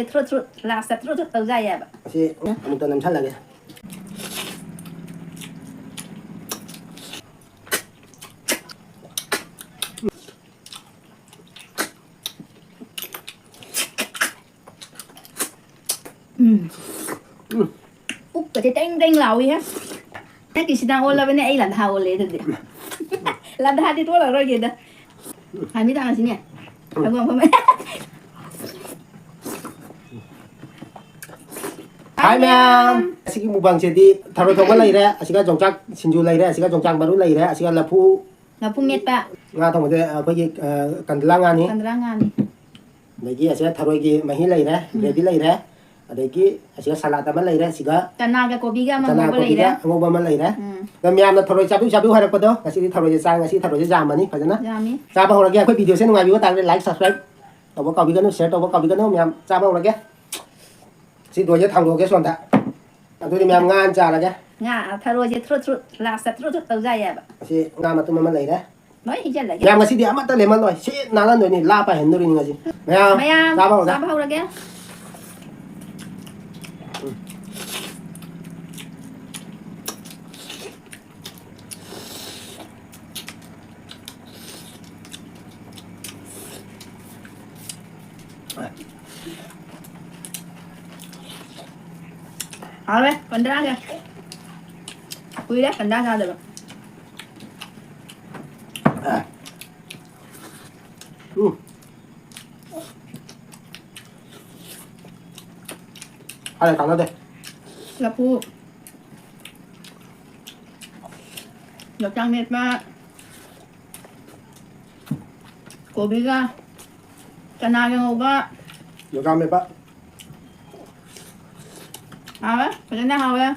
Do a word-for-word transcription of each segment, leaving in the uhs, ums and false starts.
ꯊ꯭ꯔꯨꯠ ꯊ꯭ꯔꯨꯠ, last ꯊ꯭ꯔꯨꯠ ꯊ꯭ꯔꯨꯠ ꯇꯧ ꯌꯥꯏꯌꯦꯕ꯫ ꯑꯁꯤ ꯑꯃꯨꯛꯇ ꯅꯝꯁꯜꯂꯒꯦ꯫ ꯎꯝ꯫ ꯎꯝ꯫ ꯄꯨꯛꯀꯁꯦ ꯇꯦꯡ ꯇꯦꯡ ꯂꯥꯎꯏꯍꯦ꯫ ꯅꯪꯒꯤꯁꯤꯅ ꯑꯣꯜꯂꯕꯅꯦ, ꯑꯩ ꯂꯥꯙꯥ ꯑꯣꯜꯂꯦ ꯑꯗꯨꯗꯤ꯫ ꯂꯥꯙꯥꯗꯤ ꯇꯣꯜꯂꯔꯣꯏꯒꯦꯗ꯫ ꯍꯥꯏꯃꯤ ꯇꯥꯡꯁꯤꯅꯦ꯫ ꯐꯝꯐꯝ ꯐꯝ-, ꯍꯥꯏ ꯃꯌꯥꯝ꯫ ꯑꯁꯤꯒꯤ ꯃꯨꯛꯕꯥꯡꯁꯤꯗꯤ ꯊꯔꯣꯏ ꯊꯣꯡꯕ ꯂꯩꯔꯦ, ꯑꯁꯤꯒ ꯌꯣꯡꯆꯥꯛ ꯁꯤꯡꯖꯨ ꯂꯩꯔꯦ, ꯑꯁꯤꯒ ꯌꯣꯡꯆꯥꯛ ꯃꯔꯨ ꯂꯩꯔꯦ, ꯑꯁꯤꯒ ꯂꯐꯨ ꯂꯐꯨ ꯃꯦꯠꯄ꯫ ꯉꯥ ꯊꯣꯡꯕꯁꯦ ꯑꯩꯈꯣꯏꯒꯤ, ꯑ, ꯀꯟꯗꯂꯥ ꯉꯥꯅꯤ꯫ ꯀꯟꯗꯂꯥ ꯉꯥꯅꯤ꯫ ꯑꯗꯒꯤ ꯑꯁꯤꯗ ꯊꯔꯣꯏꯒꯤ ꯃꯍꯤ ꯂꯩꯔꯦ, ꯎꯝ꯫ ꯒ꯭ꯔꯦꯚꯤ ꯂꯩꯔꯦ꯫ ꯑꯗꯒꯤ ꯑꯁꯤꯗ ꯁꯂꯥꯗ ꯑꯃ ꯂꯩꯔꯦ꯫ ꯑꯁꯤꯒ ꯆꯅꯥꯒ ꯀꯣꯕꯤꯒ ꯑꯃ ꯆꯅꯥ ꯉꯧꯕ ꯀꯣꯕꯤꯒ ꯂꯩꯔꯦ꯫ ꯑꯉꯧꯕ ꯑꯃ ꯂꯩꯔꯦ꯫ ꯎꯝ꯫ ꯑꯗꯣ ꯃꯌꯥꯝꯅ ꯊꯔꯣꯏ ꯆꯥꯕꯤꯌꯨ, ꯆꯥꯕꯤꯌꯨ ꯍꯥꯏꯔꯛꯄꯗꯣ, ꯉꯁꯤꯗꯤ ꯊꯔꯣꯏꯁꯦ ꯆꯥ-, ꯉꯁꯤ ꯊꯔꯣꯏꯁꯦ ꯌꯥꯝꯃꯅꯤ ꯐꯖꯅ꯫ ꯌꯥꯝꯃꯤ꯫ ꯆꯥꯕ ꯍꯧꯔꯒꯦ꯫ ꯑꯩꯈꯣꯏ ꯚꯤꯗꯤꯑꯣꯁꯦ ꯅꯨꯡꯉꯥꯏꯕꯤꯕ ꯇꯥꯔꯒꯗꯤ like, subscribe ꯇꯧꯕ ꯀꯥꯎꯕꯤꯒꯅꯨ, share ꯇꯧꯕ ꯀꯥꯎꯕꯤꯒꯅꯨ꯫ ꯃꯌꯥꯝ ꯆꯥꯕ ꯍꯧꯔꯒꯦ꯫ ꯁꯤ ꯊꯔꯣꯏꯁꯦ ꯊꯥꯡꯗꯣꯛꯑꯒꯦ ꯁꯣꯝꯗ꯫ ꯑꯗꯨꯗꯤ ꯃꯌꯥꯝ ꯉꯥ ꯑꯃ ꯆꯥꯔꯒꯦ꯫ ꯉꯥ ꯊꯔꯣꯏꯁꯦ ꯊ꯭ꯔꯨꯠ ꯊ꯭ꯔꯨꯠ, ꯂꯥꯁꯇ ꯊ꯭ꯔꯨꯠ ꯊ꯭ꯔꯨꯠ ꯇꯧꯖꯥꯏꯌꯦꯕ꯫ ꯑꯁꯤ ꯉꯥ ꯃꯇꯨꯝ ꯑꯃ ꯂꯩꯔꯦ꯫ ꯂꯣꯏ ꯍꯩꯖꯜꯂꯒꯦ꯫ ꯃꯌꯥꯝ ꯉꯁꯤꯗꯤ ꯑꯃꯠꯇ ꯂꯦꯝꯍꯜꯂꯣꯏ꯫ ꯁꯤ ꯅꯥꯜꯍꯟꯗꯣꯏꯅꯤ꯫ ꯂꯥ ꯄꯥꯏꯍꯟꯗꯣꯔꯤꯅꯤ ꯉꯁꯤ꯫ ꯃꯌꯥꯝ ꯃꯌꯥꯝ ꯆꯥꯕ ꯍꯧꯔꯒꯦ꯫ ꯆꯥꯕ ꯍꯧꯔꯒꯦ꯫ ꯍꯥꯎꯔꯦ, ꯀꯟꯗ꯭ꯔꯥꯒ꯫ ꯀꯨꯏꯔꯦ ꯀꯟꯗ꯭ꯔꯥ ꯆꯥꯗꯕ꯫ ꯎꯝ꯫ ꯍꯥꯏꯔ ꯀꯥꯟꯅꯗꯦ꯫ ꯂꯐꯨ꯫ ꯌꯣꯡꯆꯥꯛ ꯃꯦꯠꯄ꯫ ꯀꯣꯕꯤꯒ ꯆꯅꯥꯒ ꯉꯧꯕ꯫ ꯌꯣꯡꯆꯥꯛ ꯃꯦꯠꯄ꯫ ꯍꯥꯎꯋꯦ, ꯐꯖꯅ ꯍꯥꯎꯋꯦ꯫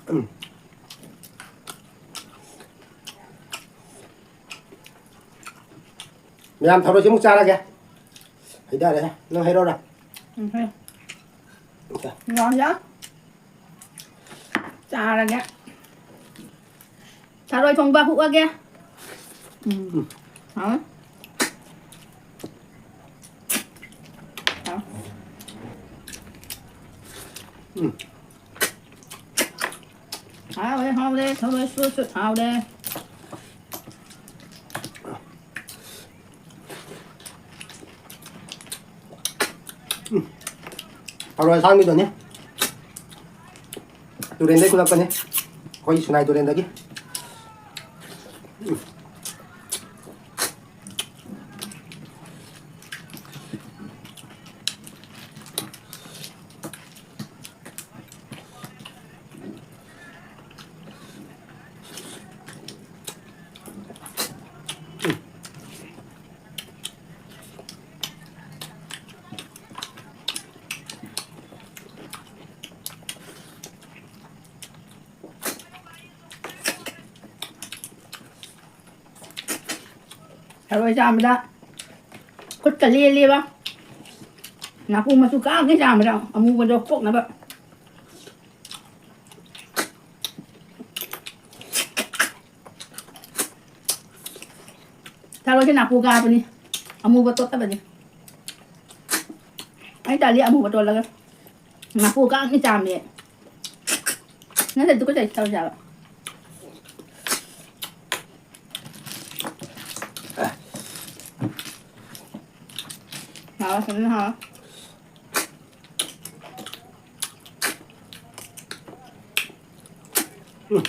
ꯎꯝ꯫ ꯃꯌꯥꯝ ꯊꯔꯣꯏꯁꯦ ꯑꯃꯨꯛ ꯆꯥꯔꯒꯦ꯫ ꯍꯩꯊꯔꯦ꯫ ꯅꯪ ꯍꯩꯔꯛꯑꯣꯔꯥ? ꯎꯝ, ꯍꯩ꯫ ꯁꯦ꯫ ꯌꯥꯝ ꯌꯥꯝ ꯆꯥꯔꯒꯦ꯫ ꯊꯔꯣꯏ ꯊꯣꯡꯕ ꯍꯨꯛꯑꯒꯦ꯫ ꯎꯝ꯫ ꯍꯥꯎꯋꯦ꯫ ꯍꯥꯎ꯫ ꯎꯝ꯫ ꯍꯥꯎꯔꯦ, ꯍꯥꯎꯔꯦ, ꯊꯔꯣꯏ ꯁꯨꯠ ꯁꯨꯠ ꯍꯥꯎꯔꯦ꯫ ꯎꯝ꯫ ꯊꯔꯣꯏ ꯑꯁꯥꯡꯕꯤꯗꯨꯅꯤ꯫ ꯇꯨꯔꯦꯟꯗꯒꯤ ꯈꯨꯜꯂꯛꯄꯅꯤ꯫ ꯑꯩꯈꯣꯏ ꯁꯤꯅꯥꯏ ꯇꯨꯔꯦꯟꯗꯒꯤ꯫ ꯎꯝ꯫ ꯊꯔꯣꯏ ꯆꯥꯝꯕꯗ ꯈꯨꯠꯀ ꯂꯦꯜꯂꯦꯕ꯫ ꯅꯥꯄꯨ ꯃꯆꯨ ꯀꯥꯡꯉꯩ ꯆꯥꯝꯕꯗ ꯑꯃꯨꯕꯗꯣ ꯀꯣꯛꯅꯕ꯫ ꯊꯔꯣꯏꯁꯦ ꯅꯥꯄꯨ ꯀꯥꯕꯅꯤ, ꯑꯃꯨꯕ ꯇꯣꯠꯇꯕꯅꯤ꯫ ꯑꯩ ꯇꯜꯂꯤ ꯑꯃꯨꯕ ꯇꯣꯠꯂꯒ꯫ ꯅꯥꯄꯨ ꯀꯥꯡꯉꯩ ꯆꯥꯝꯃꯦ꯫ ꯅꯠꯇ꯭ꯔꯗꯤ ꯇꯨꯀꯠꯆꯩ ꯊꯔꯣꯏ ꯆꯥꯕ꯫ ꯍꯥꯎꯋꯦ, ꯐꯖꯅ ꯍꯥꯎꯋꯦ꯫ ꯎꯝ꯫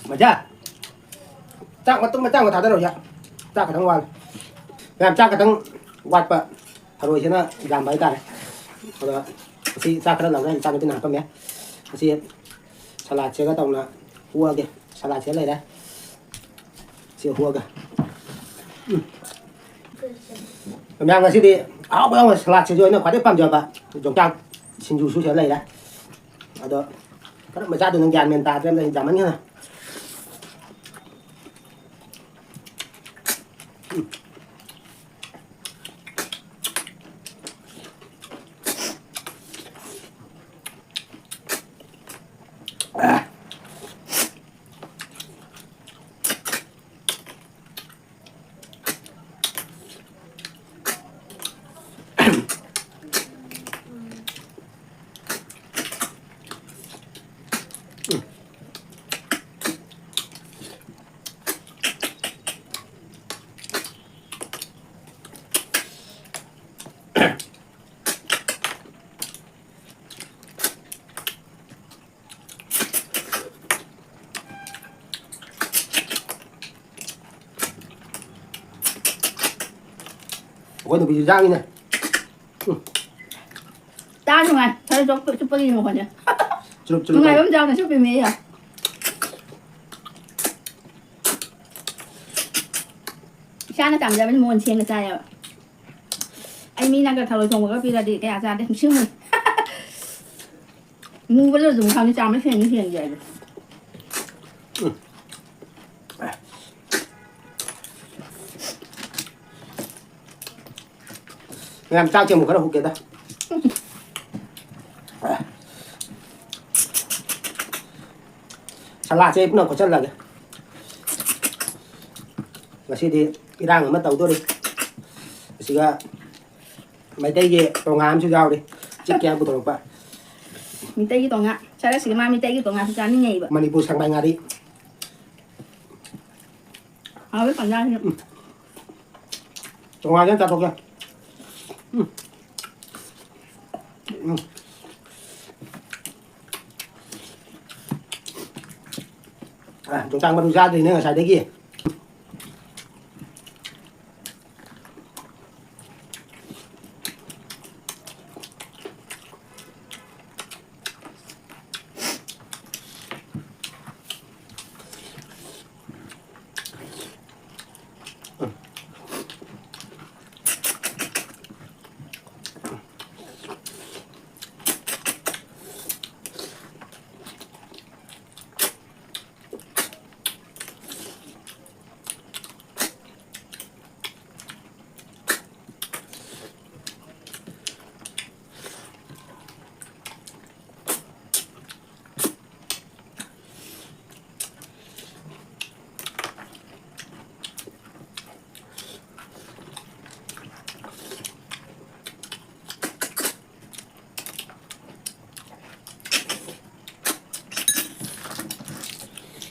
ꯃꯖꯥ꯫ ꯆꯥꯛ ꯃꯇꯨꯝ ꯃꯆꯥ ꯑꯃ ꯊꯥꯗꯔꯣ, ꯌꯥ꯫ ꯆꯥꯛ ꯈꯇꯪ ꯋꯥꯠꯂꯦ꯫ ꯃꯌꯥꯝ ꯆꯥꯛ ꯈꯇꯪ ꯋꯥꯠꯄ ꯊꯔꯣꯏꯁꯤꯅ ꯌꯥꯝꯕ ꯍꯥꯏꯇꯥꯔꯦ꯫ ꯑꯗꯣ ꯉꯁꯤ ꯆꯥꯛ ꯈꯔ ꯂꯧꯔꯦ, ꯏꯆꯥꯅꯨꯄꯤꯅ ꯍꯥꯞꯄꯝꯃꯦ꯫ ꯉꯁꯤ ꯁꯂꯥꯠꯁꯤꯒ ꯇꯧꯅ ꯍꯣꯛꯑꯒꯦ꯫ ꯁꯂꯥꯠꯁꯤꯒ ꯂꯩꯔꯦ꯫ ꯁꯤ ꯍꯣꯛꯑꯒ꯫ ꯎꯝ꯫ ꯃꯌꯥꯝ ꯉꯁꯤꯗꯤ ꯑꯍꯥꯎꯕ ꯑꯍꯥꯎꯕ ꯁꯂꯥꯠꯁꯤꯁꯨ ꯑꯩꯅ ꯈ꯭ꯋꯥꯏꯗꯩ ꯄꯥꯝꯖꯕ ꯌꯣꯡꯆꯥꯛ ꯁꯤꯡꯖꯨꯁꯨ ꯁꯤꯗ ꯂꯩꯔꯦ꯫ ꯑꯗꯣ ꯀꯔꯝꯕ ꯆꯥꯗꯣꯏꯅꯣ ꯒ꯭ꯌꯥꯟ ꯃꯦꯟ ꯇꯥꯗ꯭ꯔꯦ, ꯑꯃꯗ ꯌꯥꯝꯃꯟꯈꯤꯗꯅ꯫ ꯎꯝ꯫ ꯑꯩꯈꯣꯏ ꯅꯨꯄꯤꯁꯨ ꯌꯥꯡꯉꯤꯅꯦ꯫ ꯇꯥ ꯅꯨꯡꯉꯥꯏ꯫ ꯈꯔ ꯆꯣꯞꯄ- ꯆꯨꯞꯄꯒꯤ ꯃꯈꯣꯟꯁꯦ꯫ ꯆꯨꯔꯨꯞ ꯆꯨꯔꯨꯞ ꯅꯨꯡꯉꯥꯏꯕ ꯍꯥꯏ꯫ ꯑꯃ ꯌꯥꯎꯅ ꯆꯨꯞꯄꯤꯃꯦ ꯑꯩ꯫ ꯏꯁꯥꯅ ꯇꯥꯝꯖꯕꯅꯤ ꯃꯣꯟ ꯁꯦꯡꯅ ꯆꯥꯏꯌꯦꯕ꯫ ꯑꯩ ꯃꯤꯅꯒ ꯊꯔꯣꯏ ꯊꯣꯡꯕꯒ ꯄꯤꯔꯗꯤ ꯀꯌꯥ ꯆꯥꯗꯦ꯫ ꯅꯤꯡꯁꯤꯡꯉꯨ꯫ ꯃꯨꯕꯗ ꯑꯗꯨꯝ ꯈꯪꯉꯤ ꯆꯥꯝꯃ ꯁꯦꯡꯉꯤ ꯁꯦꯡꯗꯦ ꯍꯥꯏꯗꯣ꯫ ꯃꯌꯥꯝ ꯆꯥꯛꯁꯦ ꯑꯃꯨꯛ ꯈꯔ ꯍꯨꯛꯀꯦꯗ꯫ ꯁꯂꯥꯠꯁꯦ ꯑꯩ ꯄꯨꯟꯅ ꯈꯣꯠꯆꯜꯂꯒꯦ꯫ ꯉꯁꯤꯗꯤ ꯏꯔꯥꯡ ꯑꯃ ꯇꯧꯗꯣꯔꯤ꯫ ꯑꯁꯤꯒ ꯃꯩꯇꯩꯒꯤ ꯇꯣꯉꯥ ꯑꯃꯁꯨ ꯌꯥꯎꯔꯤ꯫ ꯆꯤꯛꯀꯦ ꯍꯥꯏꯅ ꯄꯨꯊꯣꯔꯛꯄ꯫ ꯃꯤꯇꯩꯒꯤ ꯇꯣꯉꯥ꯫ ꯁꯔꯁꯤꯒ ꯃꯥ ꯃꯤꯇꯩꯒꯤ ꯇꯣꯉꯥꯁꯨ ꯆꯥꯅꯤꯡꯉꯛꯏꯕ꯫ ꯃꯅꯤꯄꯨꯔ ꯁꯪꯕꯥꯏ ꯉꯥꯔꯤ꯫ ꯍꯥꯎꯋꯦ ꯄꯟꯖꯥꯁꯤꯅ꯫ ꯇꯣꯉꯥꯟꯅ ꯆꯥꯊꯣꯛꯀꯦ꯫ ꯎꯝ꯫ ꯎꯝ꯫ ꯑ, ꯌꯣꯡꯆꯥꯛ ꯃꯔꯨ ꯆꯥꯗ꯭ꯔꯤꯅꯦ ꯉꯁꯥꯏꯗꯒꯤ꯫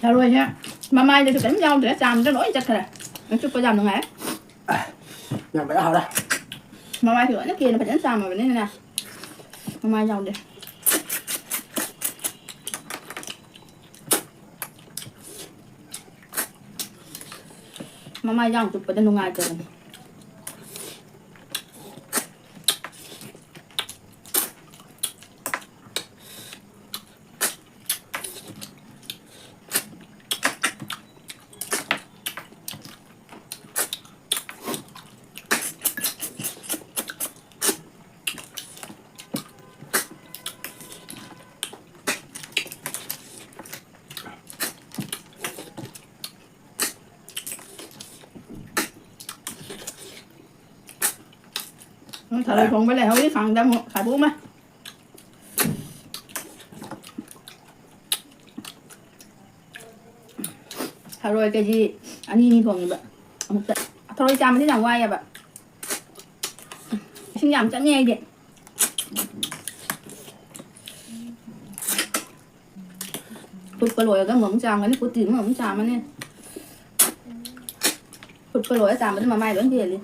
ꯊꯔꯣꯏꯁꯦ ꯃꯃꯥꯏꯗꯁꯨ ꯀꯔꯤꯝ ꯌꯥꯎꯗ꯭ꯔꯦ, ꯆꯥꯝꯗ ꯂꯣꯏ ꯆꯠꯈ꯭ꯔꯦ꯫ ꯑꯆꯨꯞꯄ ꯌꯥꯝ ꯅꯨꯡꯉꯥꯏ꯫ ꯌꯥꯝ ꯐꯖꯅ ꯍꯥꯎꯔꯦ꯫ ꯃꯃꯥꯏꯁꯨ ꯂꯣꯏꯅ ꯀꯦꯟꯅ ꯐꯖꯅ ꯆꯥꯝꯃꯕꯅꯤꯅꯅꯦ, ꯃꯃꯥꯏ ꯌꯥꯎꯗꯦ꯫ ꯃꯃꯥꯏ ꯌꯥꯝ ꯆꯨꯞꯄꯗ ꯅꯨꯡꯉꯥꯏꯇꯕꯅꯦ꯫ ꯎꯝ, ꯊꯔꯣꯏ ꯊꯣꯡꯕ ꯂꯩꯍꯧꯔꯤ, ꯈꯥꯡꯗ ꯑꯃꯨꯛ ꯈꯥꯏꯗꯣꯛꯑꯝꯃꯦ꯫ ꯊꯔꯣꯏ ꯀꯦ ꯖꯤ ꯑꯅꯤ ꯑꯅꯤ ꯊꯣꯡꯉꯤꯕ ꯑꯃꯨꯛꯇ꯫ ꯊꯔꯣꯏ ꯆꯥꯝꯕꯗꯤ ꯌꯥꯝ ꯋꯥꯏꯑꯦꯕ, ꯏꯁꯤꯡ ꯌꯥꯝ ꯆꯪꯉꯦ ꯑꯩꯗꯤ꯫ ꯐꯨꯠꯄ ꯂꯣꯏꯔꯒ ꯑꯃꯨꯛ ꯆꯥꯝꯒꯅꯤ, ꯐꯨꯠꯇ꯭ꯔꯤ ꯑꯃꯨꯛ ꯆꯥꯝꯃꯅꯤ꯫ ꯐꯨꯠꯄ ꯂꯣꯏꯔ ꯆꯥꯝꯕꯗ ꯃꯃꯥꯏ ꯂꯣꯏ ꯀꯦꯜꯂꯤ꯫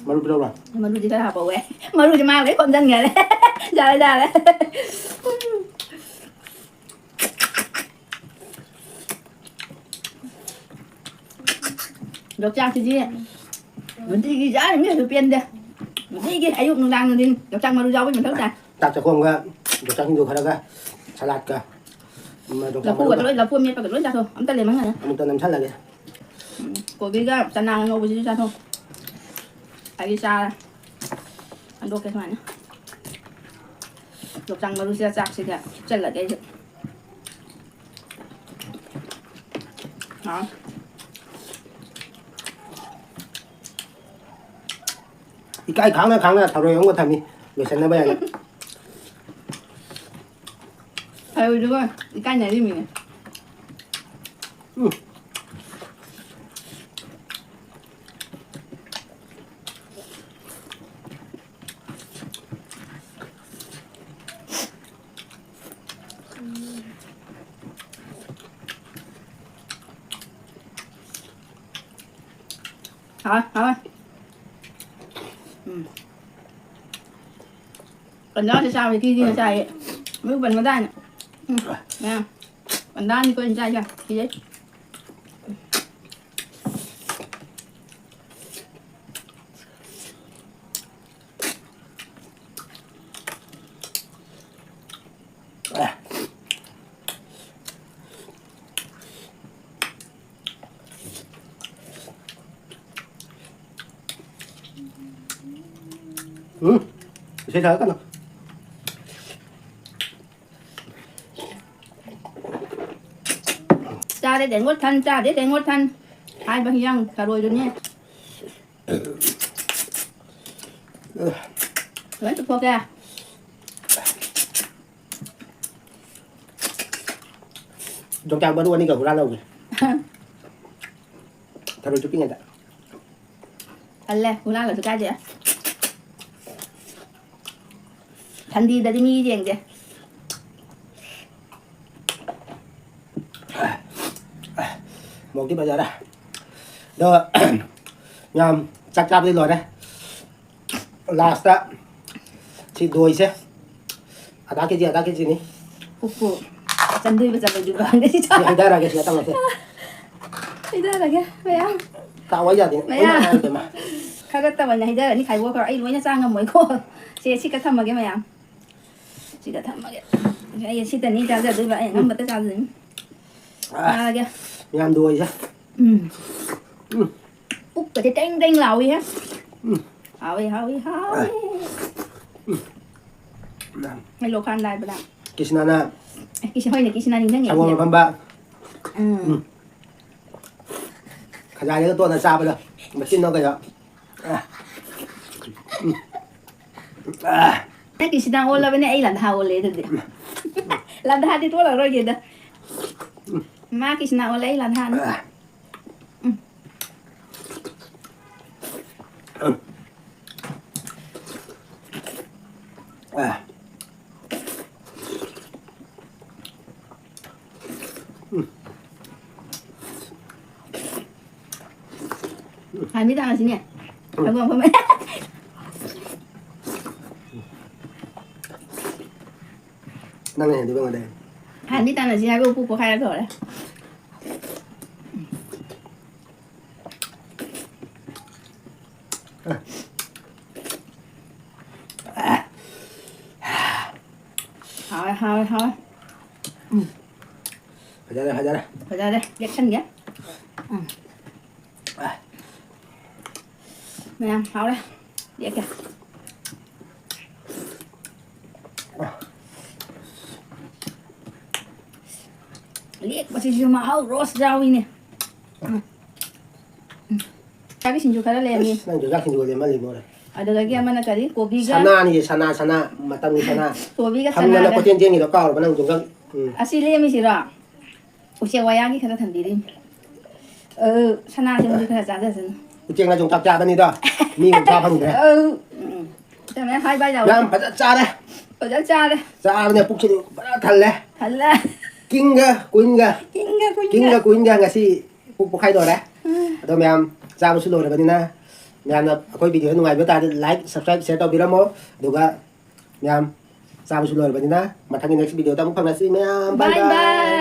ꯃꯔꯨ ꯄꯤꯔꯛꯎꯔꯥ? ꯃꯔꯨꯗꯤ ꯈꯔ ꯍꯥꯞꯄꯧꯋꯦ꯫ ꯃꯔꯨꯗꯤ ꯃꯥ ꯂꯣꯏ ꯈꯣꯝꯖꯟꯈꯔꯦ꯫ ꯌꯥꯔꯦ, ꯌꯥꯔꯦ꯫ ꯌꯣꯡꯆꯥꯛꯁꯤꯗꯤ ꯅꯨꯡꯇꯤꯒꯤ ꯆꯥꯔꯤꯕꯅꯤ ꯀꯩꯁꯨ ꯄꯦꯟꯗꯦ꯫ ꯅꯨꯡꯇꯤꯒꯤ ꯑꯌꯨꯛ, ꯅꯨꯡꯗꯥꯡ, ꯅꯨꯡꯊꯤꯟ ꯌꯣꯡꯆꯥꯛ ꯃꯔꯨ ꯌꯥꯎꯕꯒꯤ ꯃꯊꯧ ꯇꯥꯏ꯫ ꯆꯥꯛ ꯆꯥꯛꯈꯣꯝꯒ ꯌꯣꯡꯆꯥꯛ ꯁꯤꯡꯖꯨ ꯈꯔꯒ ꯁꯂꯥꯠꯀ꯫ ꯎꯝ, ꯌꯣꯡꯆꯥꯛ ꯂꯐꯨꯒ ꯃꯔꯨꯒ ꯂꯣꯏ ꯆꯥꯊꯣꯛ꯫ ꯑꯝꯇ ꯂꯦꯝꯍꯟꯒꯅꯨ꯫ ꯑꯃꯨꯛꯇ ꯅꯝꯁꯜꯂꯒꯦ꯫ ꯎꯝ, ꯀꯣꯕꯤꯒ ꯆꯅꯥꯒ ꯉꯧꯕꯁꯤꯁꯨ ꯆꯥꯊꯣꯛ꯫ ꯑꯩꯗꯤ ꯆꯥꯔꯦ꯫ ꯍꯟꯗꯣꯛꯀꯦ ꯁꯨꯃꯥꯏꯅ꯫ ꯌꯣꯡꯆꯥꯛ ꯃꯔꯨꯁꯤꯒ ꯆꯥꯛꯁꯤꯒ ꯊꯨꯞꯆꯜꯂꯒꯦ ꯑꯩꯁꯨ꯫ ꯍꯥꯎ꯫ ꯏꯀꯥꯏ ꯈꯪꯅ ꯈꯪꯅ ꯊꯔꯣꯏ ꯑꯃꯒ ꯊꯝꯃꯤ, ꯂꯣꯏꯁꯟꯅꯕ ꯍꯥꯏꯅ꯫ ꯊꯔꯣꯏꯗꯨꯒ ꯏꯀꯥꯏꯅꯔꯤꯃꯤꯅꯦ꯫ ꯎꯝ꯫ ꯍꯥꯎꯋꯦ, ꯍꯥꯎꯋꯦ꯫ ꯎꯝ꯫ ꯄꯟꯖꯥꯁꯦ ꯆꯥꯕꯗꯤ ꯀꯤꯗꯤ ꯉꯁꯥꯏ ꯃꯌꯨ ꯄꯟꯕꯗꯥꯏꯅ꯫ ꯎꯝ, ꯃꯌꯥꯝ꯫ ꯄꯟꯖꯥꯅꯤꯀꯣ ꯑꯩꯅ ꯆꯥꯏꯁꯦ꯫ ꯀꯤꯖꯩ꯫ ꯎꯝ, ꯏꯁꯩ ꯁꯛꯂꯛꯀꯅꯨ꯫ ꯆꯥꯔꯦ ꯇꯦꯡꯒꯣꯠ ꯊꯟ, ꯆꯥꯗꯦ ꯇꯦꯡꯒꯣꯠ ꯊꯟ ꯍꯥꯏꯕ ꯍꯤꯟꯖꯥꯡ ꯊꯔꯣꯏꯗꯨꯅꯦ꯫ ꯂꯣꯏ ꯆꯨꯞꯊꯣꯛꯀꯦ꯫ ꯌꯣꯡꯆꯥꯛ ꯃꯔꯨ ꯑꯅꯤꯒ ꯍꯨꯔꯥꯜꯍꯧꯒꯦ꯫ ꯊꯔꯣꯏ ꯆꯨꯞꯄꯤꯉꯩꯗ꯫ ꯍꯜꯂꯦ, ꯍꯨꯔꯥꯜꯂꯁꯨ ꯀꯥꯏꯗꯦ꯫ ꯁꯟꯗꯤꯗꯗꯤ ꯃꯤ ꯌꯦꯡꯗꯦ꯫ ꯃꯣꯛꯇꯤ ꯐꯖꯔꯦ꯫ ꯑꯗꯣ, ꯃꯌꯥꯝ ꯆꯥꯛ ꯆꯥꯕꯗꯤ ꯂꯣꯏꯔꯦ꯫ ꯂꯥꯁꯇ ꯁꯤ ꯗꯣꯏꯁꯦ ꯑꯗꯥ ꯀꯦꯖꯤ, ꯑꯗꯥ ꯀꯦꯖꯤꯅꯤ꯫ ꯎꯞꯄꯨ ꯆꯟꯗꯣꯏꯕ ꯆꯟꯗꯣꯏꯕ ꯈꯪꯗꯦ ꯁꯤ ꯁꯤ ꯍꯩꯊꯔꯒꯦ, ꯁꯤ ꯑꯇꯪꯕꯁꯦ꯫ ꯍꯩꯊꯔꯒꯦ ꯃꯌꯥꯝ꯫ ꯇꯥꯎ ꯍꯥꯏ ꯌꯥꯗꯦ꯫ ꯃꯌꯥꯝ꯫ ꯏꯃꯥ, ꯏꯃꯥ꯫ ꯈꯔ ꯈꯔ ꯇꯧꯕꯅ ꯍꯩꯊꯔꯅꯤ, ꯈꯥꯏꯗꯣꯛꯈ꯭ꯔꯣ꯫ ꯑꯩ ꯂꯣꯏꯅ ꯆꯥ ꯉꯝꯃꯣꯏꯀꯣ꯫ ꯁꯦ, ꯁꯤꯒ ꯊꯝꯃꯒꯦ ꯃꯌꯥꯝ꯫ ꯁꯤꯒ ꯊꯝꯃꯒꯦ꯫ ꯑꯩ ꯁꯤꯗꯅꯤ ꯆꯥꯖꯗꯣꯏꯕ, ꯑꯩ ꯑꯉꯝꯕꯇ ꯆꯥꯖꯗꯣꯏꯅꯤ꯫ ꯑꯥ, ꯆꯥꯔꯒꯦ꯫ ꯃꯌꯥꯝ ꯗꯣꯏꯁꯦ꯫ ꯎꯝ꯫ ꯎꯝ꯫ ꯄꯨꯛꯀꯁꯦ ꯇꯦꯡ ꯇꯦꯡ ꯂꯥꯎꯏꯍꯦ꯫ ꯎꯝ꯫ ꯍꯥꯎꯏ, ꯍꯥꯎꯏ, ꯍꯥꯎꯏ꯫ ꯎꯝ꯫ ꯍꯩ ꯂꯣꯈꯥꯟ ꯂꯥꯏꯕꯗ꯫ ꯀ꯭ꯔꯤꯁꯅꯅ ꯑꯦ, ꯀ꯭ꯔꯤꯁꯅ, ꯍꯣꯏꯅꯦ, ꯀ꯭ꯔꯤꯁꯅ ꯅꯤꯡꯁꯤꯡꯉꯦ ꯁꯪꯒꯣꯝ ꯑꯩꯁꯦ꯫ ꯑꯐꯝꯕ꯫ ꯎꯝ꯫ ꯎꯝ꯫ ꯈꯖꯥꯏꯗꯒ ꯇꯣꯠꯅ ꯆꯥꯕꯗꯣ꯫ ꯃꯆꯤꯟꯗꯣ ꯀꯩꯅꯣ꯫ ꯑꯥ꯫ ꯎꯝ꯫ ꯑꯥ꯫ ꯅꯪ ꯀ꯭ꯔꯤꯁꯅ ꯑꯣꯜꯂꯕꯅꯦ, ꯑꯩ ꯂꯥꯙꯥ ꯑꯣꯜꯂꯦ ꯑꯗꯨꯗꯤ꯫ ꯂꯥꯙꯥꯗꯤ ꯇꯣꯜꯂꯔꯣꯏꯒꯦꯗ꯫ ꯃꯥ ꯀ꯭ꯔꯤꯁꯅ ꯑꯣꯜꯂꯦ, ꯑꯩ ꯂꯥꯙꯥꯅꯤ꯫ ꯑꯥ꯫ ꯎꯝ꯫ ꯑꯥ꯫ ꯎꯝ꯫ ꯍꯥꯟꯕꯤ ꯇꯥꯟꯅꯁꯤꯅꯦ꯫ ꯎꯝ꯫ ꯑꯩꯉꯣꯟ ꯐꯝꯃꯦ꯫ ꯅꯪꯅ ꯍꯦꯟꯗꯣꯏꯕ ꯑꯩꯉꯣꯟꯗꯩ꯫ ꯍꯥꯟꯕꯤ ꯇꯥꯟꯅꯁꯤ ꯍꯥꯏꯕ ꯎꯄꯨ ꯄꯣꯛꯈꯥꯏꯔꯒ ꯂꯣꯏꯔꯦ꯫ ꯍꯥꯎꯋꯦ, ꯍꯥꯎꯋꯦ, ꯍꯥꯎꯋꯦ꯫ ꯎꯝ꯫ ꯐꯖꯔꯦ, ꯐꯖꯔꯦ꯫ ꯐꯖꯔꯦ, ꯌꯦꯛꯁꯟꯒꯦ꯫ ꯎꯝ꯫ ꯃꯌꯥꯝ ꯍꯥꯎꯔꯦ꯫ ꯌꯦꯛꯀꯦ꯫ ꯂꯦꯛꯄꯁꯤꯁꯨ ꯃꯍꯥꯎ ꯔꯣꯁ ꯌꯥꯎꯏꯅꯦ꯫ ꯎꯝ꯫ ꯎꯝ꯫ ꯆꯥꯛꯀꯤ ꯁꯤꯡꯖꯨ ꯈꯔ ꯂꯩꯔꯝꯃꯤ꯫ ꯑꯁ, ꯅꯪ ꯆꯨꯖꯥꯛ ꯁꯤꯡꯖꯨ ꯂꯦꯝꯃꯜꯂꯤ ꯃꯣꯔꯦ꯫ ꯑꯗꯨꯗꯒꯤ ꯑꯃꯅ ꯀꯔꯤ? ꯀꯣꯕꯤꯒ ꯁꯅꯥꯅꯤ, ꯁꯅꯥ, ꯁꯅꯥ, ꯃꯇꯝꯒꯤ ꯁꯅꯥ꯫ ꯀꯣꯕꯤꯒ ꯐꯝꯗꯅ ꯁꯅꯥꯒ꯫ ꯀꯣꯏꯆꯦꯟ ꯆꯦꯟꯈꯤꯗꯣ ꯀꯥꯎꯔꯕ ꯅꯪ ꯆꯨꯖꯥꯛ? ꯎꯝ꯫ ꯑꯁꯤ ꯂꯦꯝꯃꯤꯁꯤꯔꯣ? ꯎꯆꯦꯛ ꯋꯥꯌꯥꯒꯤ ꯈꯔ ꯊꯝꯕꯤꯔꯤꯅꯤ꯫ ꯑ, ꯁꯅꯥꯁꯦ ꯃꯣꯏꯁꯨ ꯈꯔ ꯆꯥꯖꯁꯅꯨ꯫ ꯎꯆꯦꯛꯅ ꯌꯣꯡꯆꯥꯛ ꯆꯥꯕꯅꯤꯗꯣ꯫ ꯃꯤ ꯌꯣꯡꯆꯥꯛ ꯐꯪꯗ꯭ꯔꯦ꯫ ꯑꯧ, ꯎꯝ꯫ ꯏꯇꯩꯃ, ꯍꯥꯏ ꯕꯥꯏ ꯂꯥꯎ꯫ ꯌꯥꯝ ꯐꯖ ꯆꯥꯔꯦ꯫ ꯐꯖ ꯆꯥꯔꯦ꯫ ꯆꯥꯕꯅꯦ ꯄꯨꯛꯁꯤꯗꯤ ꯐꯖ ꯊꯜꯂꯦ꯫ ꯊꯜꯂꯦ꯫ ꯀꯤꯡꯒ ꯀꯨꯏꯟꯒ꯫ ꯀꯤꯡꯒ ꯀꯨꯏꯟꯒ꯫ ꯀꯤꯡꯒ ꯀꯨꯏꯟꯒ ꯉꯁꯤ ꯄꯨꯛ ꯄꯣꯛꯈꯥꯏꯗꯧꯔꯦ꯫ ꯎꯝ꯫ ꯑꯗꯣ ꯃꯌꯥꯝ ꯆꯥꯕꯁꯨ ꯂꯣꯏꯔꯕꯅꯤꯅ ꯃꯌꯥꯝꯅ ꯑꯩꯈꯣꯏ video ꯅꯨꯡꯉꯥꯏꯕ ꯇꯥꯔꯗꯤ like, subscribe, share ꯇꯧꯕꯤꯔꯝꯃꯣ꯫ ꯑꯗꯨꯒ ꯃꯌꯥꯝ ꯆꯥꯕꯁꯨ ꯂꯣꯏꯔꯕꯅꯤꯅ ꯃꯊꯪꯒꯤ next video ꯗ ꯑꯃꯨꯛ ꯐꯪꯅꯁꯤ ꯃꯌꯥꯝ꯫ Bye bye bye꯫ Bye꯫